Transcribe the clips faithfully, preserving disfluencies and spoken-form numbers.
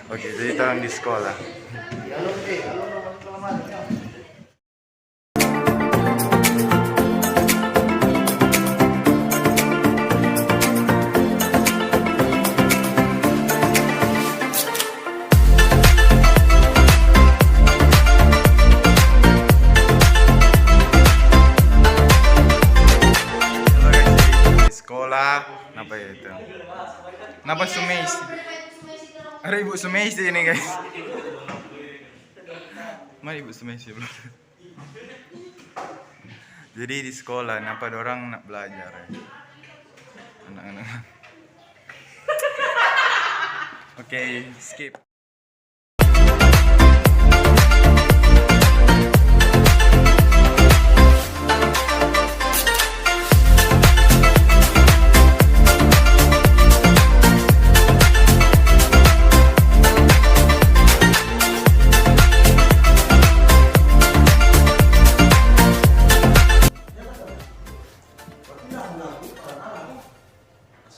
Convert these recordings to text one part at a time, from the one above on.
Oke, jadi torang di sekolah. Sekolah, napa itu? Napa Sumeisi? Ada Ibu Sumeisi ini, guys. Mana Ibu Sumeisi belum? Jadi di sekolah, napa dorang nak belajar, ya? Anak-anak. Oke, skip.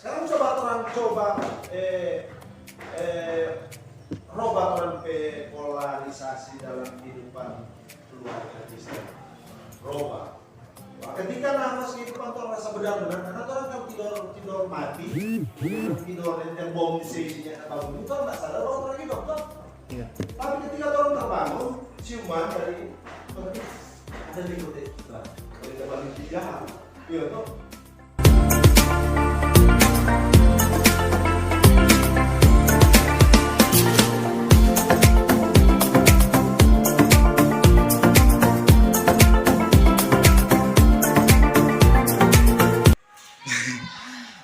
Sekarang coba torang coba, eh, eh, roba torang pe polarisasi dalam kehidupan keluarga Kristen. Roba. Wah, ketika nafas kehidupan torang rasa benar-benar, karena torang kalau tidor, tidor mati, tidor yang bom di sini, torang nggak sadar bahwa torang hidup, toh? Iya. Tapi ketika torang terbangun, ciuman dari, ada di kote kita, dari terbalik di jahat. Iya, toh?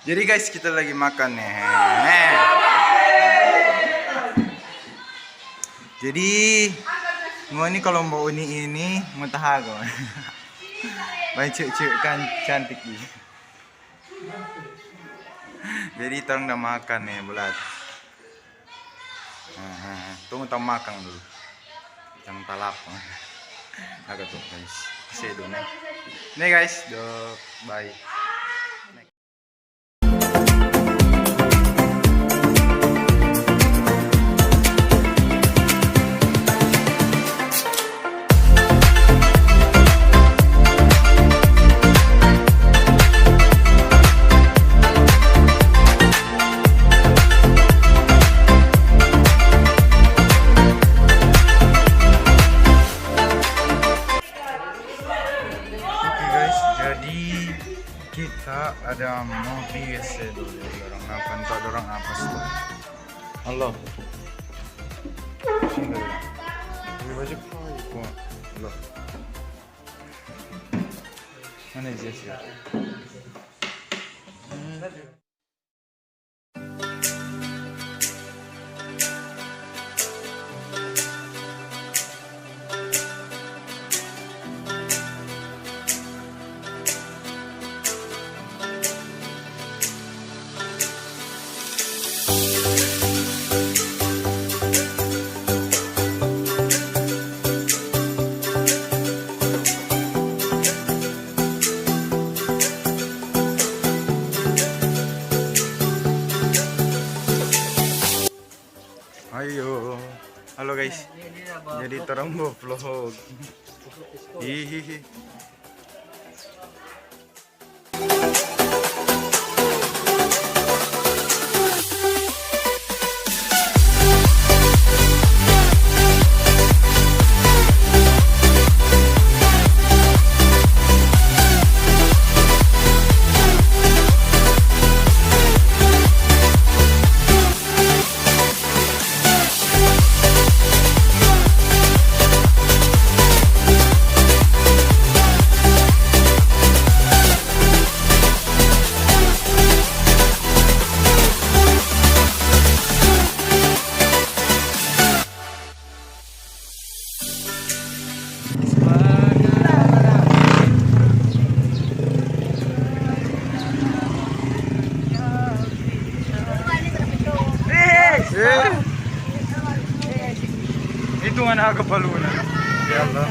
Jadi guys, kita lagi makan nih. Jadi, ngoni kalau mau uni ini, mau tahago. Banyak cewek-cewek kan cantik nih. Jadi, torang udah makan nih, bulat. Nah, nah, nah. Tunggu tong makang dulu. Jang talap. Agak tuh, guys. Kasih dulu, nih. Nih, guys, do, bye. Oke guys, jadi kita ada mau biasa dulu dorang apa, entah dorang apa sih. Halo. Sini dulu. Ini baju apa? Halo. Mana Jess ya? Ayo. Halo guys. Jadi torang mo vlog. Hihihi. Eh. Itu mana ke paluna? Ya Allah.